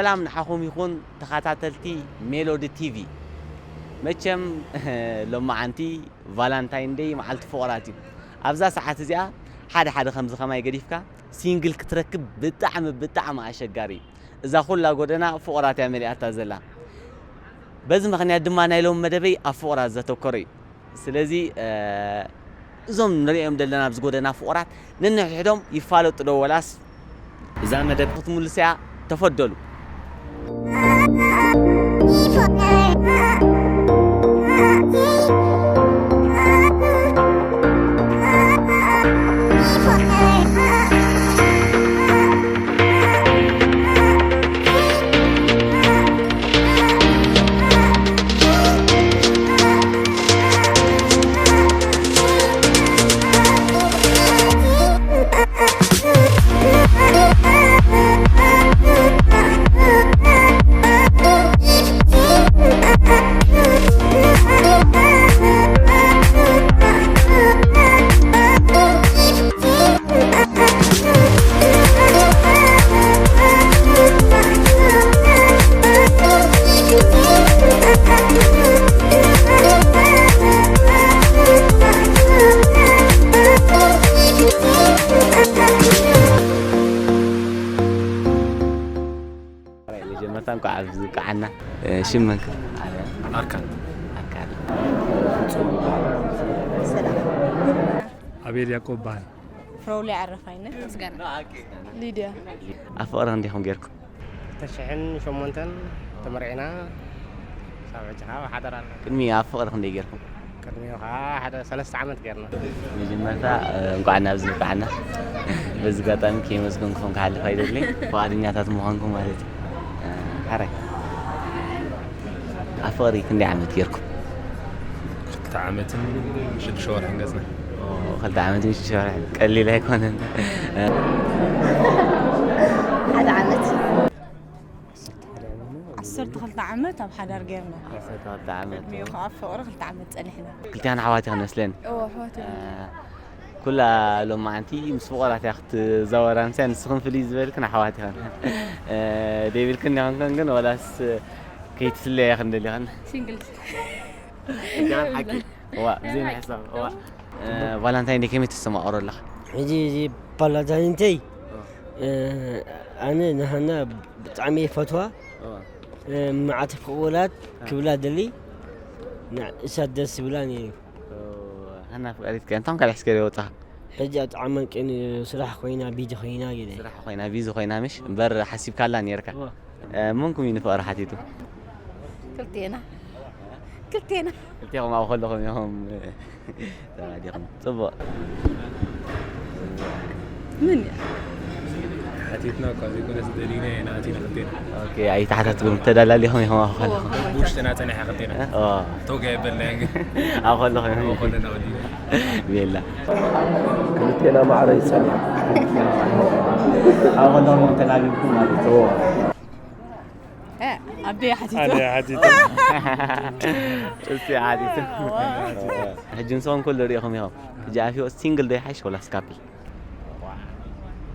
ሰላም ንዓኹም ይኹን ተኸታተልቲ ሜሎዲ ቲቪ። መቸም ሎማዓንቲ ቫላንታይን ደይ መዓልቲ ፍቑራት እዩ። ኣብዛ ሰዓት እዚኣ ሓደ ሓደ ከምዚ ከማይ ገዲፍካ ሲንግል ክትረክብ ብጣዕሚ ብጣዕሚ ኣሸጋሪ እዩ። እዛ ኩላ ጎደና ፍቑራት እያ መሊኣታ ዘላ። በዚ ምኽንያት ድማ ናይ ሎሚ መደበይ ኣብ ፍቑራት ዘተኮረ እዩ። ስለዚ እዞም ንሪኦም ዘለና ኣብዚ ጎደና ፍቑራት ነንሕድሕዶም ይፋለጡ ዶ ወላስ እዛ መደብ ክትምልሱ እያ? ተፈደሉ። መጀመርታ እንኳዕ ኣብዚ በቃዕና። ሽም መን ክብል? ኣርካን። ኣርካን። ኣቤል ያዕቆብ በሃል። ፍረውሊ ዓረፋይነ። ምስጋና። ሊድያ። ኣብ ፍቕሪ ክንደይ ኢኹም ጌርኩም? ክልተ ሽሕን ሸሞንተን ተመርዒና። ሳብ ሕጂ ከዓ ኣብ ሓደራ ኣለና። ቅድሚ ኣብ ፍቕሪ ክንደይ ጌርኩም? ቅድሚኡ ከዓ ሓደ ሰለስተ ዓመት ጌርና። መጀመርታ እንኳዕ ናብዚ በቃዕና። በዚ ኣጋጣሚ ከየመስገንኩም ክሓልፍ ኣይደልን፣ ፍቓደኛታት ምዃንኩም ማለት እዩ። ሓራይ ኣብ ፍቕሪ ክንደይ ዓመት ጌርኩም? ክልተ ዓመትን ሽዱሽተ ወርሕን ገጽና። ኦ፣ ክልተ ዓመትን ሽዱሽተ ወርሕን ቀሊል ኣይኮነን። ሓደ ዓመት። ዓሰርተ ክልተ ዓመት ኣብ ሓዳር ጌርና። ዓሰርተ ክልተ ዓመት። ቅድሚኡ ከዓ ኣብ ፍቕሪ ክልተ ዓመት ጸኒሕና። ክልቲኣን ኣሕዋት ኢኽን መስለኒ። እዎ፣ ኣሕዋት ኢና። ኩላ ሎማዓንቲ ምስ ፍቑራት እያ ክትዛወራ፣ ንስኽን ፍልይ ዝበልክን ኣሕዋት ኢኽን። ደይብልክን ዲኽን ግን ወላስ ከይትፍለያ ኢኽን ደሊኽን? ሲንግል። እዚኣን ሓቂ። እዋ፣ ብዘይ ምሕሳብ፣ እዋ። እ፣ ቫላንታይን ደይ ከመይ ትሰማቕሮ ኣለኻ? ሕጂ እዚ ቫላንታይን ደይ፣ እ፣ ኣነ ንሃና ብጣዕሚ እየ ፈትዋ። እ፣ መዓት ፍቑራት ክብላ ደሊ፣ ን-፣ እሳ ደስ ዝብላ ነይሩ። እ፣ ሃና ፍቃሪትካ፣ እንታም ካልእ ሕስከ ወጻኻ? ሕጂ ኣብ ጣዕመን ቅን ስራሕ ኮይና፣ ቢዚ ኮይና ገለ። ስራሕ ኮይና፣ ቢዚ ኮይና፣ ምሽ? እምበር ሓሲብካላ ነይርካ። እዋ። እ፣ መንኩም እዩ ንፍቕሪ ሓቲቱ? ክልቴና። ክልቴና። ክልቴኹም ኣብኡ ከለኹም ኢኹም ተባዲኹም። ጽቡቕ። ምን እያ? ሓቲትና እኳ ዘይኮነስ ደሊና ኢና ኣቲና ክልቴና። ኦኬ፣ ኣይተሓታትኩም፣ ተዳላሊኹም ኢኹም ኣብኡ ከለኹም። እዎ። ብውሽጥና ጸኒሓ ክልቴና። እ? ኦ። ቶጋ የበልና ግን። ኣብኡ ከለኹም ኢኹም። ኣብኡ ከለና ወዲና። ቤላ። ክልቴና ማዕረ ይጸንሕ። ኣብኡ ከለኹም ተላሊልኩም ማለት እዩ። እዎ። እ፣ ኣደ ሓቲቱ። ኣደ ሓቲቱ። እስቲ ሓቲቱ። ሕጂ ንስኹም ኩሉ ርኢኹም ኢኹም። ሕጂ ኣፊዮ ሲንግል ዶ ይሓይሽ ወላስ ካፕል?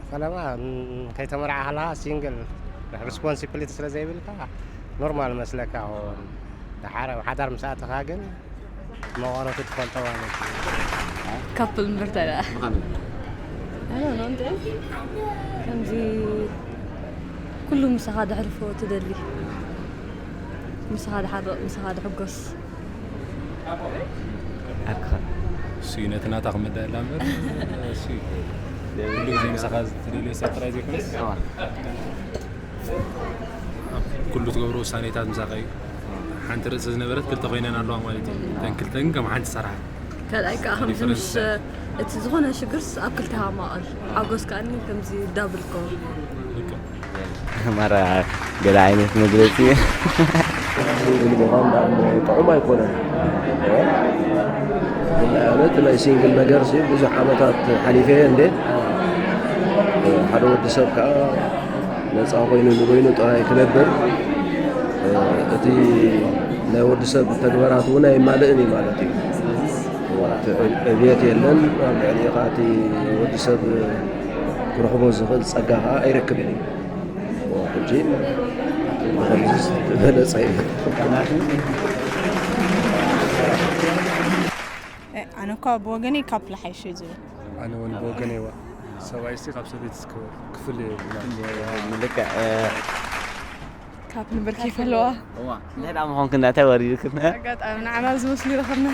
ፈለማ፣ ን-፣ ከይተመርዓ ከለኻ ሲንግል ሪስፖንሲቢሊቲ ስለ ዘይብልካ ኖርማል መስለካ። ኾን፣ ድሓር ኣብ ሓዳር ምስ ኣተኻ ግን መቐረቱ ትፈልጦ ማለት እዩ። ካፕል እምበር ተደኣ። ብኸመይ? ኣይ ዶንት ኖ፣ እንተ ከምዚ ኩሉ ምሳኻ ደሕርፎ ትደሊ። ምሳኻ ድሓርቕ፣ ምሳኻ ድሕጎስ። ኣርክኻ። እሱ እዩ ነቲ ናታ ክምደላ እምበር፣ እሱ እዩ። ኩሉ ግዜ ምሳኻ ትደልዮ ሰብ ጥራይ ዘይኮነስ፣ እዋ። ኣብ ኩሉ ትገብሮ ውሳኔታት ምሳኻ እዩ። ሓንቲ ርእሲ ዝነበረት ክልተ ኮይነን ኣለዋ ማለት እዩ። እተን ክልተ ግን ከም ሓንቲ ሰርሓ። ካልኣይ ከዓ ከምዚ ዲፈረንስ ምስ፣ እቲ ዝኾነ ሽግርስ ኣብ ክልተ ሃማቐል። ሓጎስ ከኣኒ ከምዚ ዳብል ክኸውን። ልክዕ። ማራ ገለ ዓይነት መግለጺ። ሲንግል ምዃን ደኣ እሞ ጥዑም ኣይኮነን። ግን ኣነ እቲ ናይ ሲንግል ነገር ሲ ብዙሕ ዓመታት ሓሊፈ እየ እንዴ። ሓደ ወዲ ሰብ ከኣ ነጻ ኮይኑ ንበይኑ ጥራይ ክነብር፣ እቲ ናይ ወዲ ሰብ ተግባራት እውን ኣይማልእን እዩ ማለት እዩ። እቲ ዕብየት የለን፣ ኣብ ልዕሊ ኸኣ እቲ ወዲ ሰብ ክረኽቦ ዝኽእል ጸጋ ኸኣ ኣይረክብን እዩ። ሕጂ ዝበለጸ እዩ። ኣነ እኳ ብወገነይ ካፕል ሓይሽ እዩ ዝብል። ኣነ እውን ብወገነይ ዋ ሰብኣይ እስቲ ካብ ሰበይቲ ክፍል ምልክዕ ካፕል ብርክ ይፈለዋ። እዋ እንታይ ደኣ ምኾንክና እንታይ ወሪድክና? ኣጋጣሚ ንዓና ዝመስሉ ይረኸብና።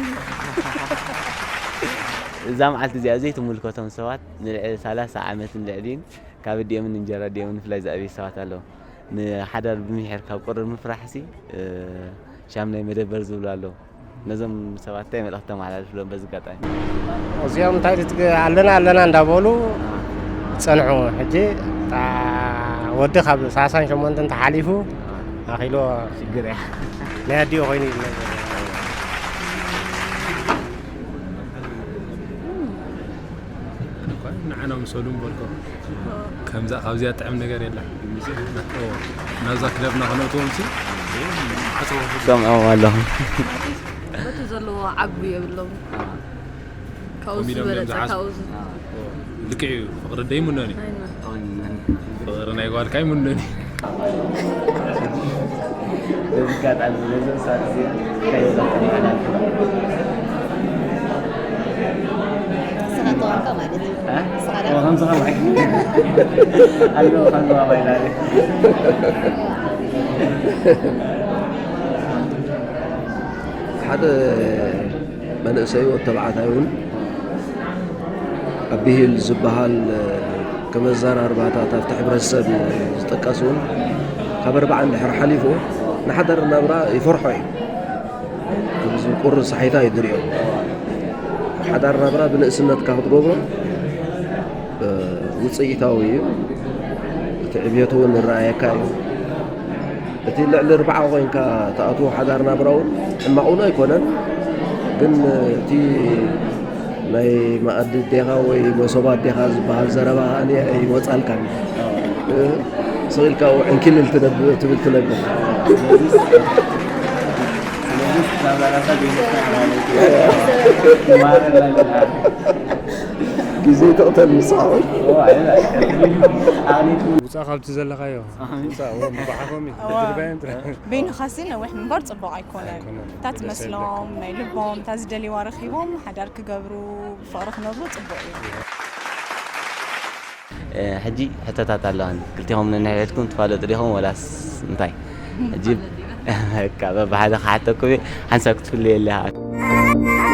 እዛ መዓልቲ እዚኣ ዘይትምልከቶም ሰባት ንልዕሊ ሰላሳ ዓመትን ልዕሊን ካብ ኣዲኦምን እንጀራ ኣዲኦምን ምፍላይ ዝኣበዩ ሰባት ኣለዉ። ንሓዳር ብምሒር ካብ ቁሪ ምፍራሕሲ ሻም ናይ መደበር ዝብሉ ኣለዉ። ነዞም ሰባት እንታይ መልእኽቲ ተመሓላልፍሎም በዚ ኣጋጣሚ? እዚኦም እንታይ ትግ ኣለና ኣለና እንዳበሉ ጸንሑ። ሕጂ እታ ወዲ ካብ ሰላሳን ሸሞንተን ተሓሊፉ ኣኺሎ ሽግር እያ። ናይ ኣዲኡ ኮይኑ እዩ ዝነብር። ንዓና ምሰሉ ምበልኮ ከምዛ ካብዚኣ ጥዕም ነገር የላ። ናብዛ ክለብና ክነእትዎም ሲ ዓፀቦ ሰምዖም ኣለኹም። በቲ ዘለዎ ዓጉ የብሎም። ካብኡ ከምኢሎም እዮም ዝበለፀ ዝሓስቡ። ካብኡ ዝ- ልክዕ እዩ። ፍቕሪ ደይ ምኖኒ ኣይነ- ፍቕሪ ናይ ጓልካ ይምኖኒ። በዚ ኣጋጣሚ ነዞም ሰባት እዚኦም እንታይ መልእኽቲ ተመሓላልፉ? ንስኻ ተዋንካ ማለት እዩ። እ? ንስኻ ዳ- ከምዚ ኸማይ ኣለዉ ከምዚ ኸማይ ዳኒ ሓደ መንእሰይ ወዲ ተባዕታይ እውን ኣብ ብሂል ዝበሃል ከም ኣዘራርባታት ኣብቲ ሕብረተሰብ ዝጥቀስ እውን ካብ ኣርብዓ እንድሕር ሓሊፉ ንሓዳር ናብራ ይፈርሖ እዩ። ከምዚ ቁሪ ሳሒታ እዩ ዝሪኦ። ሓዳር ናብራ ብንእስነትካ ክትገብሮ ውፅኢታዊ እዩ። እቲ ዕብየቱ እውን ይረኣየካ እዩ። እቲ ልዕሊ ርብዓ ኮይንካ ትኣትዎ ሓዳር ናብራ እውን ሕማቕ እውን ኣይኮነን። ግን እቲ ናይ መኣዲ ኣዴኻ ወይ መሶብ ኣዴኻ ዝበሃል ዘረባ ከኣ ኣይወጻልካን እዩ። ስቕ ኢልካ ኣብኡ ዕንኪልል ትነብ- ትብል ትነብር። ግዜ ትቕተል ንስኻ እውን። ውፃእ ካብቲ ዘለኻዮ ውፃእ ወ ምባሓፎም እዩ ትድርባዮም ጥራሕ በይንኻሲ ነዊሕ ምንባር ፅቡቕ ኣይኮነን። ኣይኮነን። እታ ትመስሎም ናይ ልቦም እታ ዝደልይዋ ረኺቦም ሓዳር ክገብሩ ብፍቕሪ ክነብሩ ፅቡቕ እዩ። ሕጂ ሕቶታት ኣለዋኒ ክልቲኹም ነንሕድሕድኩም ትፋለጡ ዲኹም ወላስ እንታይ? ሕጂ በቃ በብሓደ ክሓተኩም እየ ሓንሳብ ክትፍለየለይ ከዓ።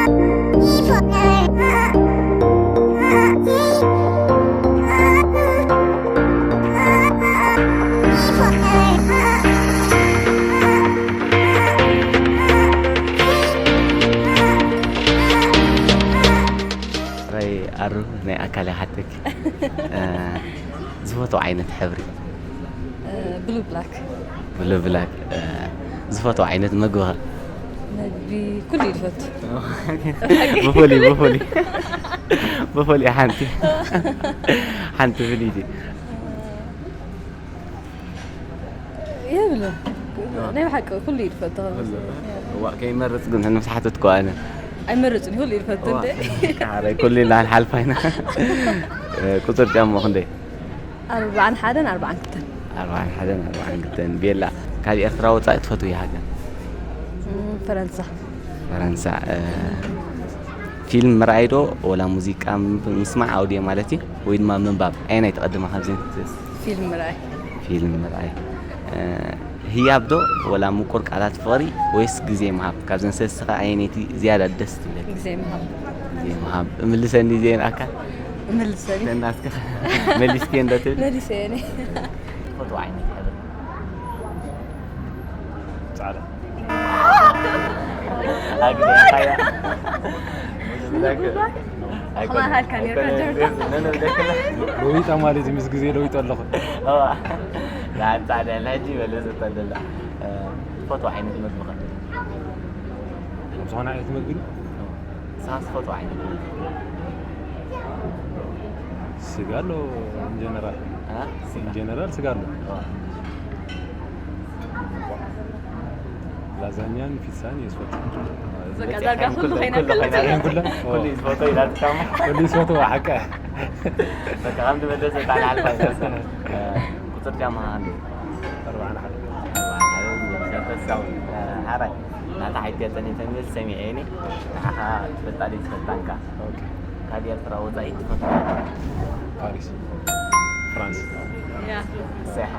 ራይ ኣሩ ናይ ኣካል ይሓተኪ ዝፈትዎ ዓይነት ሕብሪ ብሉ ብላክ ብሉ ብላክ ዝፈትዎ ዓይነት መግቢ ኸ መግቢ ኩሉ እዩ ዝፈቱ ብፍሉይ ብፍሉይ ብፍሉይ ሓንቲ ሓንቲ ፍልይቲ የብሉ ናይ ብሓቂ ኩሉ እዩ ዝፈቱ እዋ ከይመርፅ ግን ንስሓተትኩ ኣነ ኣይመርፅን ኩሉ እዩ ዝፈቱ እንደ ኣረ ኩሉ ኢና ንሓልፋ ኢና ቁፅር ጫሞ ክንደይ ኣርባዓን ሓደን ኣርባዓን ክልተን ኣርባዓን ሓደን ኣርባዓን ክልተን ቤላ ካብ ኤርትራ ወፃኢ ትፈትውያ ሃገር ፈረንሳ ፈረንሳ ፊልም ምርኣይ ዶ ወላ ሙዚቃ ምስማዕ ኣውድዮ ማለት እዩ ወይ ድማ ምንባብ ኣየናይ ትቐድማ ካብዚን ፊልም ምርኣይ ፊልም ምርኣይ ህያብ ዶ ወላ ምቁር ቃላት ፍቕሪ ወይስ ግዜ ምሃብ ካብዘን ሰለስተ ኣየነይቲ ዝያዳ ደስ ትብለኪ ግዜ ምሃብ ግዜ ምሃብ እምልሰኒ ዜን ኣካል እምልሰኒ ተናስከ መሊስኪ እንዶ ትብል መሊሰ እኔ ትፈትዎ ዓይነት ሕብሪ ጻዕዳ ኣግዳኻያ ክማሃልካ ኔርካ ጀርካ ለዊጣ ማለት እዩ ምስ ግዜ ለዊጠ ኣለኹ ፃዕዳ ሕጂ ይበልፅ ተለላ ትፈትዎ ዓይነት መግቢ ከ ዝኾነ ዓይነት መግቢ ንስኻ ትፈትዎ ዓይነት መግቢ ስጋ ኣሎ ኢንጀነራል ኢንጀነራል ስጋ ኣሎ ላዛኛን ፒትሳን እየ ዝፈቱ በቃ ዳርጋ ኩሉ ኮይና ኩሉ ኩሉ ዝፈቶ ኢላትካሞ ኩሉ ዝፈቱ ሓቀ በቃ ከም ዝመለሰ ጣል ሓልፋ ይፈሰነ ቁፅር ጫማ ኣለ ኣርባዓን ሓደ ሓራይ ናታ ሓይትያ ጸኒተ ሚል ሰሚዐ እየ። ንዓኻ ትፈልጣ ድዩ ትፈልጣንካ? ኦኬ። ካብ ኤርትራ ወጻኢ ትፈትዎ? ፓሪስ፣ ፍራንስ። ያ። ሰሓ።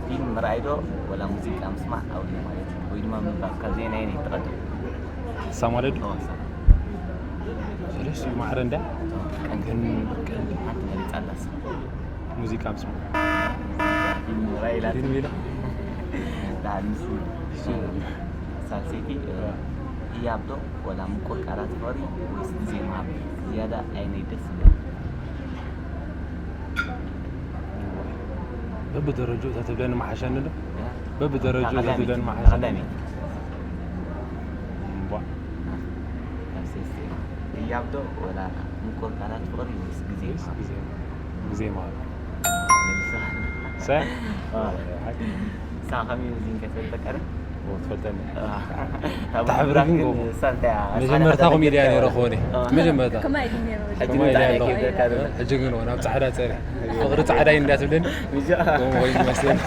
ፊልም ምርኣይ ዶ ወላ ሙዚቃ ምስማዕ ኣውዲ ማለት እዩ? ወይ ድማ ምንባብ ካብዚአን ኣየነይቲ ትቐድም? እሳ ማለት ዶ? ኦ፣ እሳ። ሰለስቲኡ ማዕረ እንዳ ቀንዲ፣ ግን ቀንዲ ሓንቲ መሪጻ ኣላስ። ሙዚቃ ምስማዕ። ፊልም ምርኣይ ኢላ። ፊልም ኢላ። ደሓር ምስ ሳልሰይቲ፣ እ፣ ህያብ ዶ ወላ ምቁር ቃላት ፍቕሪ ወይስ ግዜ ምሃብ? ዝያዳ ኣየነይ ደስ ይብል? በብደረጃኡ ተትብለኒ መሓሸኒ ዶ? እ? በብደረጃኡ ተትብለኒ መሓሸኒ። ቀዳመይቲ። እምቧ። ካብ ሰለስቲኡ። ህያብ ዶ ወላ ምቁር ቃላት ፍቕሪ ወይስ ግዜ ወይስ ምሃብ? ግዜ ምሃብ? ግዜ ምሃብ። መልሳ። ሰ? አ። ንሳ ከመይ መዚንካ ትፈልጠካ ዶ? ኦ፣ ትፈልጠኒ። አ። እታ ሕብሪ ግን ጎቦ። ንሳ እንታይ እያ? መጀመርታ ኮሜድያ ነይረ ክኾን እየ። አ። መጀመርታ። ከማይ ግን ነይረ። ሕጂ ከማይ ግን ነይረ። ኣለኹ። ሕጂ ግን እውን ኣብ ጻዕዳ ጸኒሐ። ፍቕሪ ጻዕዳ እዩ እንዳትብለኒ። ብቻ። ከምኡ ኮይኑ ይመስለኒ።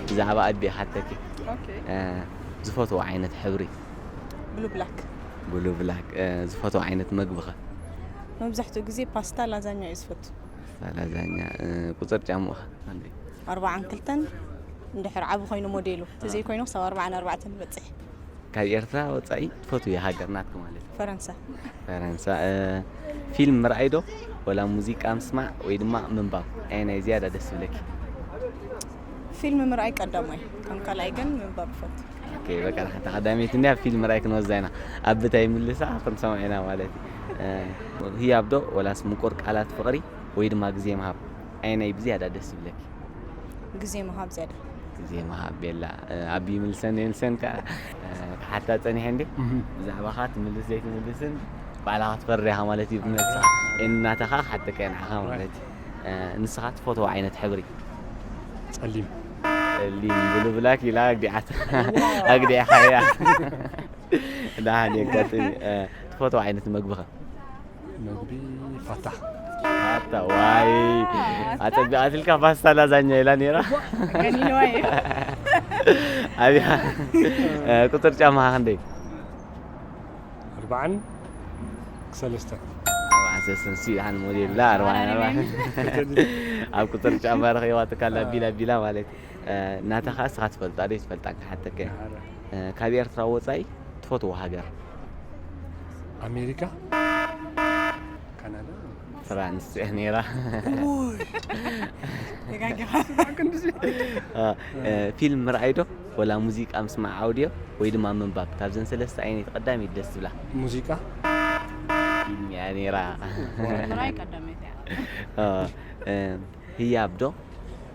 ብዛዕባ ኣቢ ሓተኪ። ኦኬ። እ፣ ዝፈትዎ ዓይነት ሕብሪ? ብሉ ብላክ። ብሉ ብላክ። እ፣ ዝፈትዎ ዓይነት መግቢ ኸ? መብዛሕትኡ ግዜ ፓስታ፣ ላዛኛ እዩ ዝፈቱ። ፓስታ፣ ላዛኛ። እ፣ ቁጽሪ ጫምኡ ኸ? ኣርባዓን ክልተን፣ እንድሕር ዓቢ ኮይኑ ሞዴሉ፣ እ። ተዘይኮይኑ ክሳብ ኣርባዓን ኣርባዕተን ይበጽሕ። ካብ ኤርትራ ወጻኢ ትፈትውዮ ሃገር ናትኪ ማለት እዩ? ፈረንሳ። ፈረንሳ። እ፣ ፊልም ምርኣይ ዶ ወላ ሙዚቃ ምስማዕ ወይ ድማ ምንባብ? ኣየናይ ዝያዳ ደስ ይብለኪ? ፊልም ምርኣይ ቀዳማይ፣ ከም ካልኣይ ግን ምንባብ ይፈቱ። ኦኬ፣ በቃ፣ ሓንቲ ቀዳመይቲ እንድያ ፊልም ምርኣይ ክንወስዳ ኢና። ኣብ ብታይ ምልሳ ክንሰምዖ ኢና ማለት እዩ። እ፣ ህያብ ዶ ወላስ ምቁር ቃላት ፍቕሪ ወይ ድማ ግዜ ምሃብ? ኣየናይ ብዝያዳ ደስ ይብለኪ? ግዜ ምሃብ ዝያዳ። ግዜ ምሃብ ቤላ፣ እ፣ ኣቢ ይምልሰን የምልሰን ከኣ፣ እ፣ ክሓታ ጸኒሐ እንዴ? እህ። ብዛዕባኻ ትምልስ ዘይትምልስን ባዕላኻ ትፈርድ ኢኻ ማለት እዩ ብመልስኻ። እናተኻ ክሓተካ እየ ንዓኻ ማለት እዩ። እ፣ ንስኻ ትፈትዎ ዓይነት ሕብሪ? ጸሊም። ጸሊም ብሉ ብላክ ኢላ ኣግዲዓት-፣ ኣግዲዕኻ እያ። ደሓን የጋጥም እዩ። እ፣ ትፈትዎ ዓይነት መግቢ ኸ? መግቢ ፋታ። ፋታ፣ ዋይ። ፋታ? ኣጸቢቓትልካ ፋስታ ላዛኛ ኢላ ነይራ። ቀኒንዋ እየ። ኣብያ፣ እ፣ ቁጽሪ ጫማኻ ክንደይ? ኣርባዓን ሰለስተን። ኣርባዓን ሰለስተን፣ ሲ፣ ሓን ሞዴል፣ ላ፣ ኣርባዓን ኣርባዓን። ኣብ ቁጽሪ ጫማ ረኺባትካ፣ ላቢላ፣ ቢላ ማለት እዩ። እ፣ ናታ ኸኣ እስኻ ትፈልጣ ዶ ትፈልጣ ክሓተከ? እ፣ ካብ ኤርትራ ወጻኢ ትፈትዎ ሃገር? ኣሜሪካ፣ ካናዳ። ፍራንስ እያ ነይራ። ኡይ። ተጋጊኻ። እ፣ እ፣ ፊልም ምርኣይ ዶ ወላ ሙዚቃ ምስማዕ ኣውድዮ ወይ ድማ ምንባብ? ካብዘን ሰለስተ ኣየነይቲ ቀዳመይቲ ደስ ትብላ? ሙዚቃ። ፊልም እያ ነይራ። ምርኣይ ቀዳመይቲ እያ። እ፣ እ፣ ህያብ ዶ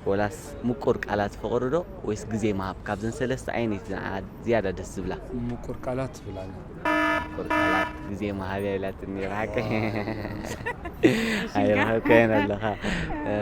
ወላስ ምቁር ቃላት ፍቕሪ ዶ ወይስ ግዜ ምሃብ? ካብዘን ሰለስተ ኣየነይቲ ንዓኻ ዝያዳ ደስ ዝብላ? ምቁር ቃላት ትብል ኣላ። ምቁር ቃላት ግዜ ምሃብ እያ ኢላትኒ። ሓቂ ኣይረኸብካዮን ኣለኻ። እ፣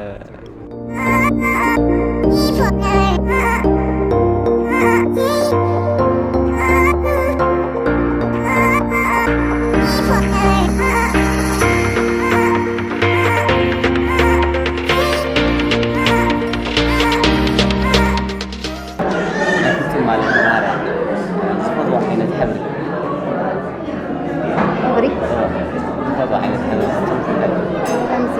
ናይ ፍጹም ማለት ማርያ ዝፈትዎ ዓይነት ሕብሪ? ሕብሪ? ዝፈትዎ ዓይነት ሕብሪ? ከምዚ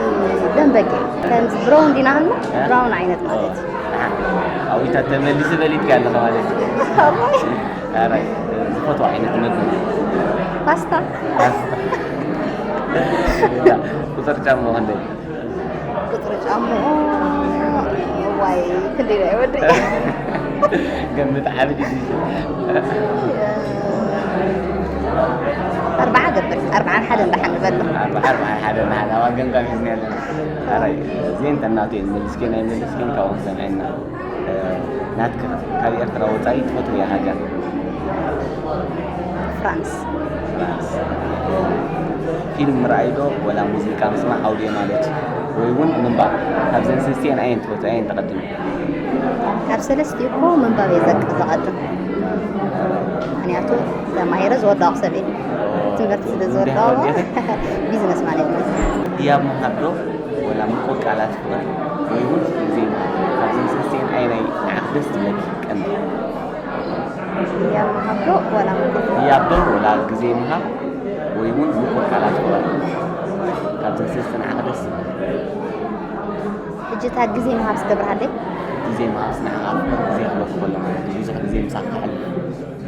ደም በጊዕ፣ ከምዚ ብራውን ዲና ንብሎ? እ? ብራውን ዓይነት ማለት እዩ። ኣዊታ ተመሊሲ በሊትካ ኣለኻ ማለት እዩ። ኣቦይ። ኣራይ፣ ዝፈትዎ ዓይነት መግቢ? ፓስታ። ፓስታ። ቁጽሪ ጫማ ክንደይ? ቁጽሪ ጫምኡ፣ እዋይ፣ ክንደይ ናይ ወዲ? ገምት፣ ዓቢ ድዩ? ኣርባዓ ገብር፣ ኣርባዓን ሓደን ደሓን ንበሎ። ኣርባዓ፣ ኣርባዓን ሓደን ደሓን፣ ኣብ ገምጋም ሒዝና ኣለና። ኣራይ፣ እዚኤን ተናቱ እየን፣ መልስኬን ኣይመልስኬን ካብኦም ሰሚዕና። እ፣ ናትኪ ካብ ኤርትራ ወጻኢ ትፈትውያ ሃገር? ፍራንስ። ፍራንስ። ፊልም ምርኣይ ዶ ወላ ሙዚቃ ምስማዕ ኣውድዮ ማለት እዩ? ወይ እውን ምንባብ? ካብዘን ሰለስቲኤን ኣየን ትፈትዊ? ኣየን ተቐድሚ? ካብ ሰለስቲኡ እኮ ምንባብ እየ ዘቅ-፣ ዘቐድም። ምኽንያቱ ተማሂረ ዝወዳቕ ሰብ እየ። ትምህርቲ ስለ ዝወዳቕ ቢዝነስ ማኔጅመንት። ህያብ ምሃብ ዶ ወላ ምቁር ቃላት ፍቕሪ ወይ እውን ግዜ ምሃብ? ካብዘን ሰለስቲኤን ኣየናይ ንዓኺ ደስ ትብለኪ ቀንዲ? ህያብ ምሃብ ዶ ወላ ምቁር? ህያብ ዶ ወላ ግዜ ምሃብ ወይ እውን ምቁር ቃላት ፍቕሪ? ካብዘን ሰለስተ ንዓኺ ደስ ዝብል? ሕጂ እታ ግዜ ምሃብ ዝገብርሃለይ? ግዜ ምሃብ ንዓኻ ፍቕሪ ግዜ ክህበኪ ከሎ ማለት እዩ። ብዙሕ ግዜ ምሳኻ ከሕልፍ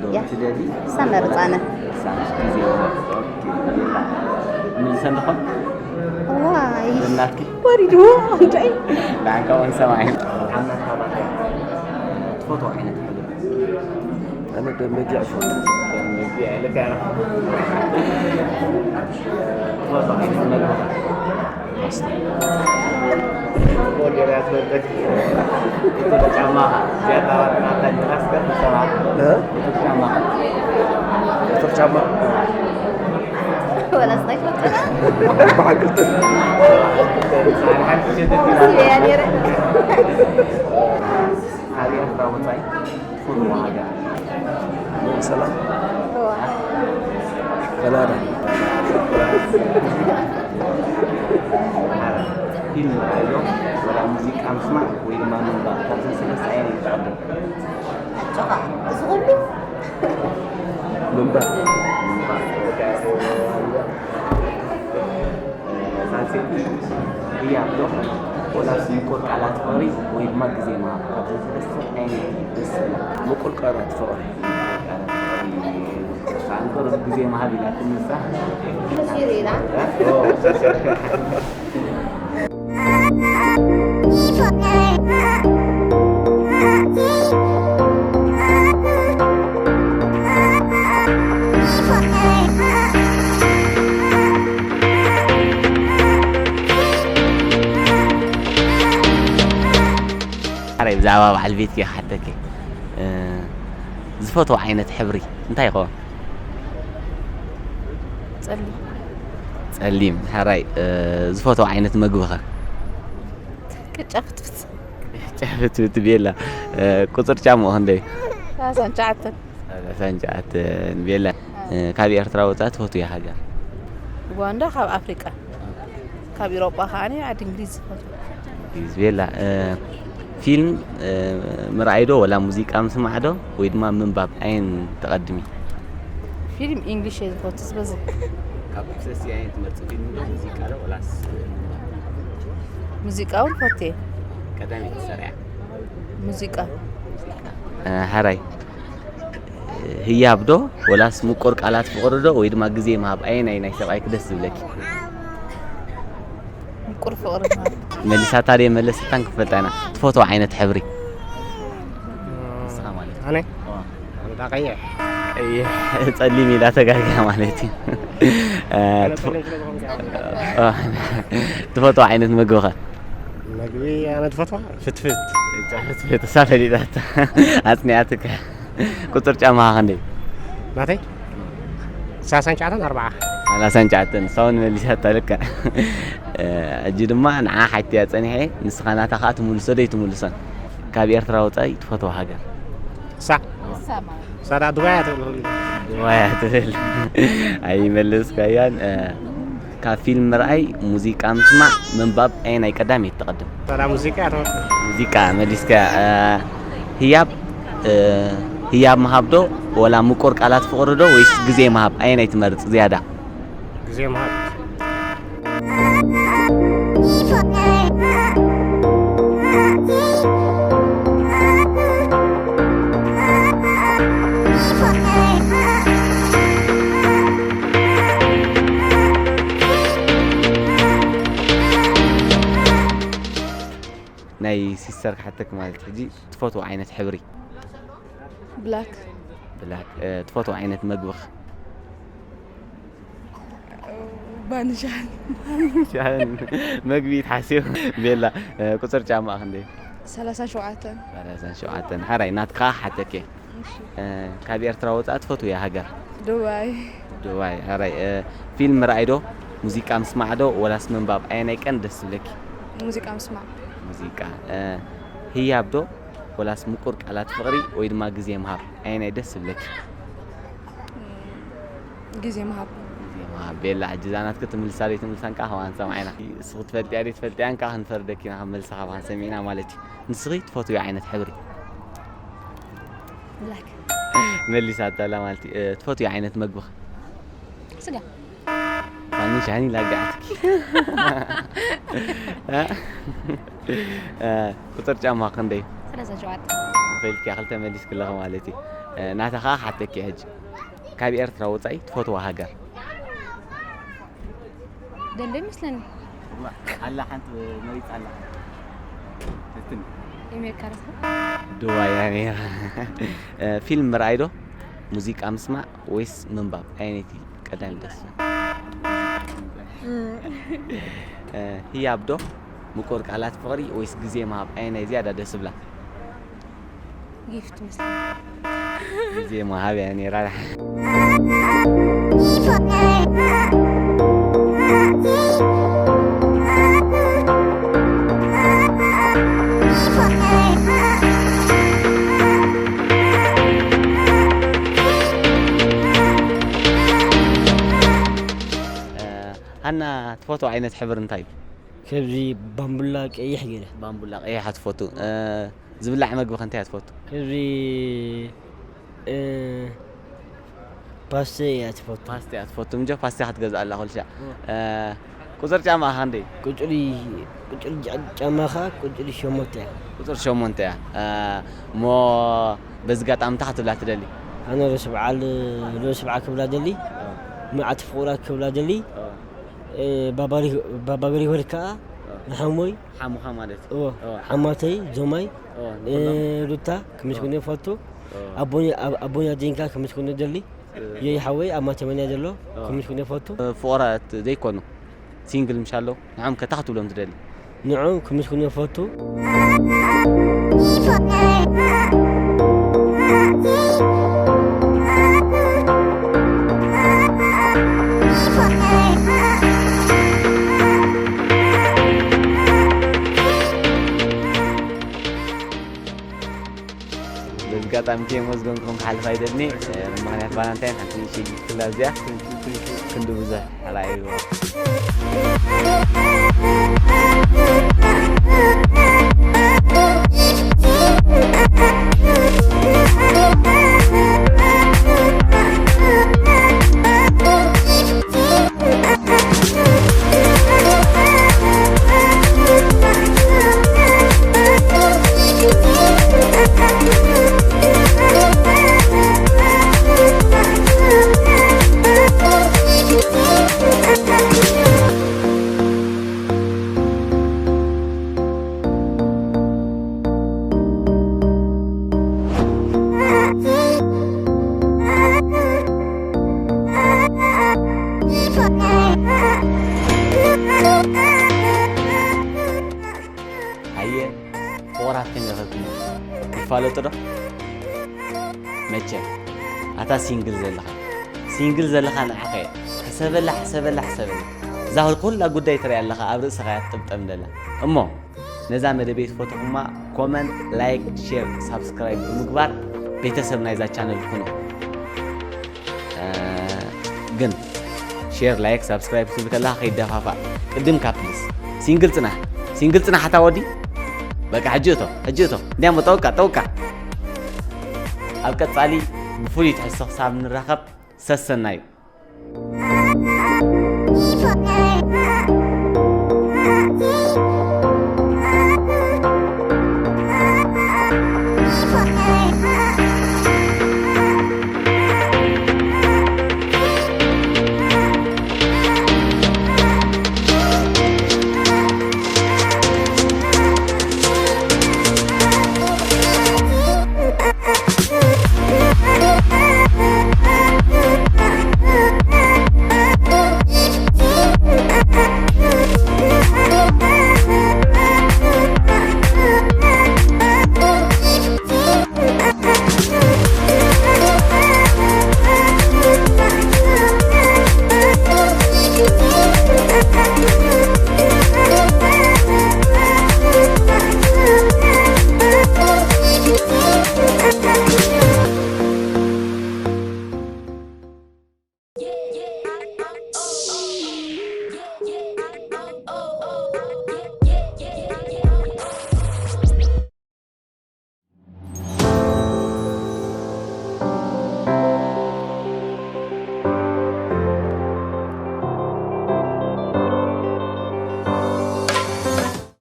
ዶ ያ። ትደሊ? እሳ መርጻነ። እሳ ግዜ ምሃብ። ኦኬ። ምልሰን ድኾን? ዋይ። ናትኪ? ወሪድዎ እንታይ? ንዓን ካብኡ ንሰማዕ። ትፈትዎ ዓይነት ምግቢ? ኣነ ደም በጊዕ እፈቱ። ደም በጊዕ፣ ልክዕ ኢኻ። ትፈትዎ ዓይነት ምግቢ? ፓስታ። ቁጥር ጫማኻ፣ ዝያዳ ናታ ጅራስከ ትሰማዕ። እ? ቁጥር ጫማኻ። ቁጥር ጫማ? ወላስ ኣይፈልጥን። ኣርባዓ ክልተ። ሓንቲ ሸተት ኢላ። እያ ነይረ። ኣብ ኤርትራ ወጻኢ ትፈትዎ ሃገር? ሰላም። እዋ። ካናዳ። ፊልም ርኣዮ፣ ወላ ሙዚቃ ምስማዕ ወይ ድማ ምንባብ፣ ካብዘን ሰለስተ ኣየናይ ትቐድም? ኣጆኻ፣ እዚ ኩሉ? ምንባብ። ሳልሰይቲ፣ ህያብ ዶ ወላስ ምቁር ቃላት ፍቕሪ ወይ ድማ ግዜ ምሃብ? ካብዘን ሰለስተ ኣየነይቲ ደስ ይብላ? ምቁር ቃላት ፍቕሪ። ቃላት ፍቕሪ። ሳንቆር ግዜ ምሃብ ኢላትኒ ንሳ። ሓራይ ብዛዕባ በዓል ቤትኪ ክሓተኪ። እ፣ ዝፈትዎ ዓይነት ሕብሪ እንታይ ይኸውን? ጸሊም። ጸሊም። ሓራይ፣ እ፣ ዝፈትዎ ዓይነት መግቢ ኸ? ቅጫ ፍትፍት። ቅጫ ፍትፍት ቤላ። እ፣ ቁጽሪ ጫማኡ ክንደይ? ሰላሳን ትሽዓተን። ሰላሳን ትሽዓተን ቤላ። እ፣ ካብ ኤርትራ ወጻኢ ትፈትውያ ሃገር? ኡጋንዳ ካብ ኣፍሪቃ። ካብ ኢሮጳ ከኣ ዓዲ እንግሊዝ ዝፈትው። እንግሊዝ ቤላ። እ፣ ፊልም፣ እ፣ ምርኣይ ዶ ወላ ሙዚቃ ምስማዕ ዶ ወይ ድማ ምንባብ? ኣየን ትቐድሚ? ፊልም ኢንግሊሽ እየ ዝፈቱ ዝበዝሕ። ካብ ክልተ ኣየን ትመርጺ? ፊልም ዶ ሙዚቃ ዶ ወላስ ምንባብ? ሙዚቃ እውን ፈትየ። ቀዳመይቲ ሰሪዓ። ሙዚቃ። እ፣ ሓራይ። ህያብ ዶ ወላስ ምቁር ቃላት ፍቕሪ ዶ ወይ ድማ ግዜ ምሃብ? ኣየናይ ናይ ሰብኣይኪ ደስ ዝብለኪ? ምቁር ፍቕሪ ምሃብ። መሊሳታ ድየ መለሰታን ክንፈልጣ ኢና። ትፈትዎ ዓይነት ሕብሪ? ንስኻ ማለት እዩ። ኣነ? ኣዎ። ኣነ ቀይሕ። ቀይሕ፣ ጸሊም ኢላ ተጋግያ ማለት እዩ። እ፣ ኣነ ትፈ-፣ ጸሊም ስለ ዝኾንኩ። እ፣ ትፈትዎ ዓይነት ምግቢ ኸ? መግቢ ኣነ ትፈትዋ? ፍትፍት። ፍትፍት፣ እሳ ፈሊጣታ። ኣጽኒዓትካ። ቁጽሪ ጫማኻ ክንደይ? ናተይ? ሰላሳን ትሽዓተን ኣርብዓ። ሰላሳን ትሽዓተን፣ ንሳ እውን መሊሳታ ልክዕ። እ፣ ሕጂ ድማ ንዓ ሓትያ ጸኒሐ፣ ንስኻ ናታ ኸኣ ትምልሶ ዶ ኣይትምልሶን? ካብ ኤርትራ ወጻኢ ትፈትዋ ሃገር? እሳ? እሳ ማለት። እሳ ደኣ ዱባይ እያ ትብል። ዱባይ እያ ትብል። ኣይመለስካያን። እ፣ ካብ ፊልም ምርኣይ፣ ሙዚቃ ምስማዕ፣ ምንባብ ኣየናይ ቀዳመይቲ ትቐድም? እሳ ደኣ ሙዚቃ እያ ትብል። ሙዚቃ መሊስካ። እ፣ ህያብ፣ እ፣ ህያብ ምሃብ ዶ ወላ ምቁር ቃላት ፍቕሪ ዶ ወይስ ግዜ ምሃብ? ኣየናይ ትመርጽ ዝያዳ? ግዜ ምሃብ። ናይ ሲስተር ክሓተክ ማለት ሕጂ ትፈትዎ ዓይነት ሕብሪ? ብላክ። ብላክ። እ፣ ትፈትዎ ዓይነት መግብኽ? ባኒ ሻሂ። ሻሂ መግቢ ትሓስዮ? ቤላ፣ እ፣ ቁጽሪ ጫማኣ ክንደይ? ሰላሳን ሸውዓተን። ሰላሳን ሸውዓተን። ሓራይ፣ ናትካ ሓተኬ። እሺ። እ፣ ካብ ኤርትራ ወጻኢ ትፈትውያ ሃገር? ዱባይ። ዱባይ። ሓራይ፣ እ፣ ፊልም ምርኣይ ዶ? ሙዚቃ ምስማዕ ዶ? ወላስ ምንባብ? ኣየናይ ቀን ደስ ዝብለኪ? ሙዚቃ ምስማዕ። ሙዚቃ። እ፣ ህያብ ዶ ወላስ ምቁር ቃላት ፍቕሪ ወይ ድማ ግዜ ምሃብ? ኣየናይ ደስ ዝብለኪ? ግዜ ምሃብ። ግዜ ምሃብ። ቤላ፣ ሕጂ እዛ ናትኪ ትምልሳ ደይ ትምልሳን ከዓ ከማን ሰማዕና። ንስኺ ትፈልጥያ ደይ ትፈልጥያን ከዓ ክንፈርደኪ ኢና፣ ካብ መልሲ ካባን ሰሚዕና ማለት እዩ። ንስኺ ትፈትውዮ ዓይነት ሕብሪ? ብላክ። መሊሳታ ኣላ ማለት እዩ። እ፣ ትፈትውዮ ዓይነት መግቢ ኸ? ስጋ። ማኒ ሻኒ ላጋዕትኪ። እ፣ ቁፅር ጫማ ክንደይ? ሰላሳ ሸውዓተ። ፈልጥያ ክልተ መሊስኪ ኣለኺ ማለት እዩ። እ፣ ናታ ከዓ ሓተኪ ሕጂ። ካብ ኤርትራ ወፃኢ ትፈትዋ ሃገር? ደሎ ይመስለኒ። ኣላ ሓንቲ መሪፃ ኣላ። ትትን ኣሜሪካ ረስካ። ዱባይ እያ ነይራ። እ፣ ፊልም ምርኣይ ዶ ሙዚቃ ምስማዕ ወይስ ምንባብ? ኣየነይቲ ቀዳም ደስ? እ፣ ህያብ ዶ ምቁር ቃላት ፍቕሪ ወይስ ግዜ ምሃብ? ኣየናይ ዝያዳ ደስ ብላ? ጊፍት መስለኒ። ግዜ ምሃብ እያ ነይራ። እ፣ ሃና ትፈትዎ ዓይነት ሕብሪ እንታይ እዩ? ከብዚ ባምቡላ ቀይሕ ገለ ባምቡላ ቀይሕ ትፈቱ። እ፣ ዝብላዕ መግቢ ከ እንታይ እያ ትፈቱ? ከብዚ እ፣ ፓስተ እያ ትፈቱ። ፓስተ እያ ትፈቱ። ምጆ ፓስተ ክትገዝእ ኣላ ኩልሻ። እ፣ ቁፅር ጫማ ከ ክንደይ? ቁፅሪ ቁፅሪ ጫ- ጫማኻ ቁፅሪ ሸሞንተ እያ። ቁፅር ሸሞንተ እያ። እ፣ እሞ በዚ ኣጋጣሚ እንታይ ክትብላ ትደሊ? ኣነ ርእሲ በዓል ርእሲ በዓል ክብላ ደሊ መዓት ፍቑራት ክብላ ደሊ እ፣ ባባሪ- ባባገሪ ወልካ ንሓሞይ ሓሙኻ ማለት እዩ። እዎ እዎ። ሓማተይ ዞማይ እዎ፣ እ፣ ንኹሎም። ሩታ ክምስግኖ ይፈቱ ኣቦኒ ኣብ- ኣቦኒ ኣዴንካ ክምስግኖ ደሊ የይ ሓወይ ኣብ ማተመንያ ዘሎ ክምስግኖ ይፈቱ ፍቑራት ዘይኮኑ ሲንግል ምሻለው ንዖም ከታ ክትብሎም ትደሊ? ንዖም ክምስግኖ ይፈቱ በዚ ኣጋጣሚ ቴሞ ዝገንኩም ክሓልፍ ኣይደልኒ። ምክንያት ቫላንታይን ሓንቲ ንእሽተይ ጊፍት ክላ እዚኣ ክንዲ ብዙሕ ኣላይዎ። ኣየ ፍቑራት ከመይ ረኸብክሞ? ይፋለጡ ዶ? መቸም ኣታ ሲንግል ዘለኻ ሲንግል ዘለኻ ንዓኸ ሕሰበላ ሕሰበላ ሕሰበላ እዛ ኩላ ጉዳይ ትሪኣ ኣለኻ ኣብ ርእስኻ እያ ትጥምጠም ደላ እሞ ነዛ መደበይ ትፈትኹማ ኮመንት ላይክ ሼር ሳብስክራይብ ብምግባር ቤተሰብ ናይዛ ቻነል ኩኑ። ግን ሼር ላይክ ሳብስክራይብ ክትብል ከለካ ከይደፋፋእ ቅድምካ ፕሊስ። ሲንግል ፅናሕ ሲንግል ፅናሕ ኣታ ወዲ። በቃ ሕጂ እቶ ሕጂ እቶ እንዲያሞ ጠውቃ ጠውቃ። ኣብ ቀፃሊ ብፍሉይ ትሕዝቶ ክሳብ ንራኸብ ሰሰናዩ።